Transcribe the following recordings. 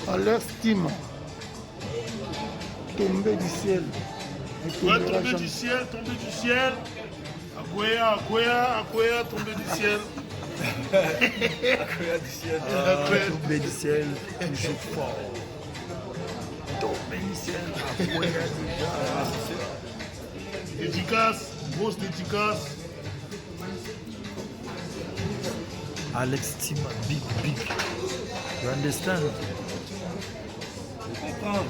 Alex Tima, tombé du ciel. Ouais, tombé du ciel, tombé du ciel. Akwea, akwea, akwea, tombé du ciel. Akwea du ciel. Ah, tombé du ciel, toujours fort. Tombé du ciel, akwea déjà. Dédicace, grosse dédicace. Alex Tima, big, big. You understand? Je comprends.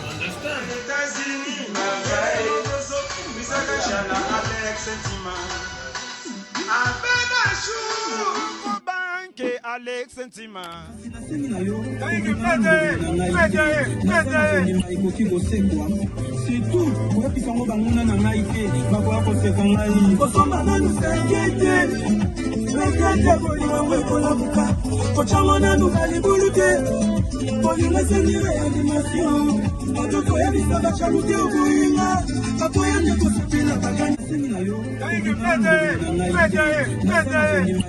You understand? États-Unis, Alex Ntima. Banque Alex Ntima. Nasengi na yo ekoki kosekwa surtout koyebisa yango banguna na ngai te bakoya koseka ngai kosomba nanu seke te seke te bolingo yango ekolamuka kotyango nanu na libulu te bolingo esengi reanimation bato koyebisa bacalu te oboyinga bakoya nde kosepela bakani nasengi na yo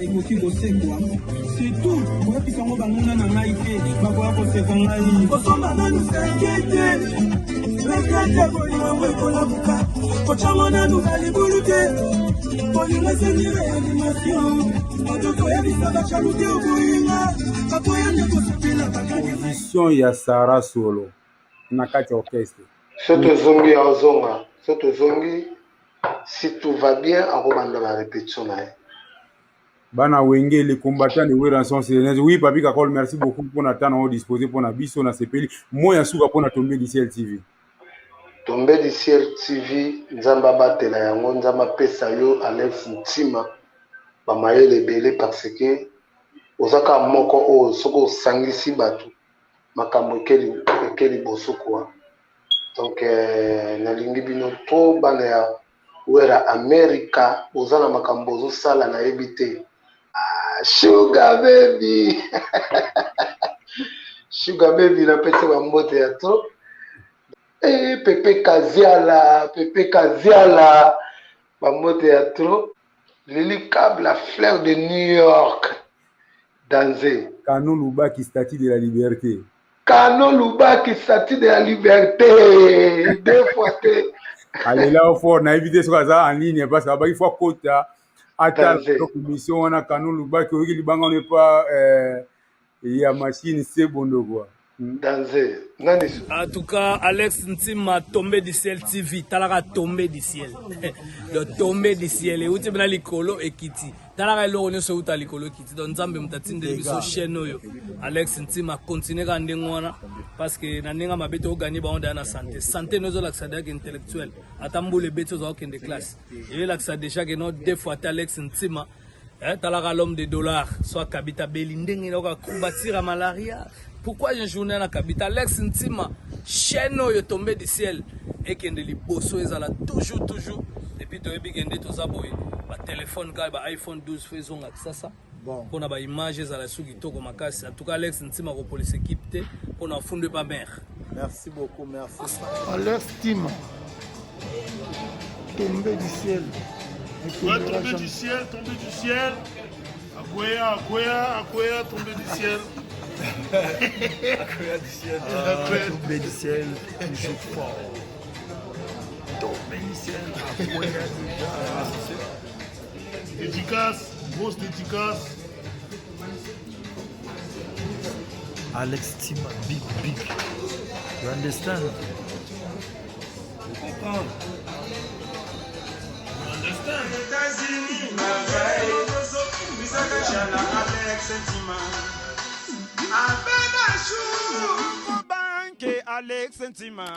ekoki kosekwa surtout koyebisa yango banguna na ngai te bakoya koseka ngai kosomba nanu seke te seke te bolingo yango ekolamuka kotyango nanu na libulu te bolingo esengi reanimation bato koyebisa bacalu te oboyinga bakoya nde kosepela bakani Position ya Sarah Solo na kati ya orchestre. So tozongi azonga, so tozongi si tout va bien akobanda ba répétition na ye. Bana Wenge, les combattants de Werrason Serenez. Oui, Papi Kakol, merci beaucoup pour na temps na disposé pour na biso na sepeli. Moi ya suka pour na tomber du ciel TV. Tomber du ciel TV, Nzambe abatela yango, Nzambe apesa yo Alex Ntima ba mayele ebele parce que oza kaka moko oyo soki osangisi bato makambo eke liboso quoi. Donc nalingi bino trop bana ya Wera America, boza na makambo bozosala nayebi te. Ah, Sugar Baby Sugar Baby napesi ba mbote ya trop. Eh, Pepe Kaziala, Pepe Kaziala, ba mbote ya trop. Lili Cable, la fleur de New York, Danze. Kano Lubaki, statue de la liberté. Kano Lubaki, statue de la liberté. Deux fois te. Allez là au fort, na évité ce ça en ligne parce que il faut kota ata commission wana Kano Lubaki oyoki libanga ne pas ya machine c'est bondo quoi. Danze. Nani? En tout cas, Alex Ntima, tombé du ciel TV, talaka tombé du ciel. Donc tombé du ciel et uti bena likolo ekiti. Talaka eloko nyonso euta likolo ekiti. Donc Nzambe moto atindeli biso chaîne oyo. Alex Ntima continue kaka ndenge wana parce que na ndenge mabe to gagner bango na santé. Santé nozo lakisa déjà intellectuel. Ata mbula ebeti oza okende classe. Eyelakisa déjà que non deux fois ata Alex Ntima talaka l'homme de dollars soit Kabita Beli ndenge na combattre malaria. Pourquoi une journée na Kabita Alex Ntima chaîne oyo tombé du ciel ekende liboso ezala toujours toujours et puis toyebi kende toza boye ba téléphone ka ba iPhone 12 fo ezonga kisasa Bon. pona ba image ezala soki kitoko makasi. En tout cas Alex Ntima ko police équipe te pona fundwe pa mère. Merci beaucoup, merci. Alex Ntima tombé du ciel. Ouais, tombé du ciel, tombé du ciel. Akwea, akwea, akwea, tombé du ciel. Akwea du ciel. Ah, tombé du ciel, toujours fort. Tombé du ciel, akwea déjà. Dédicace, grosse dédicace. Alex Tima, big, big. You understand? Je comprends. You understand? États-Unis, Alex Ntima. Banque Alex Ntima.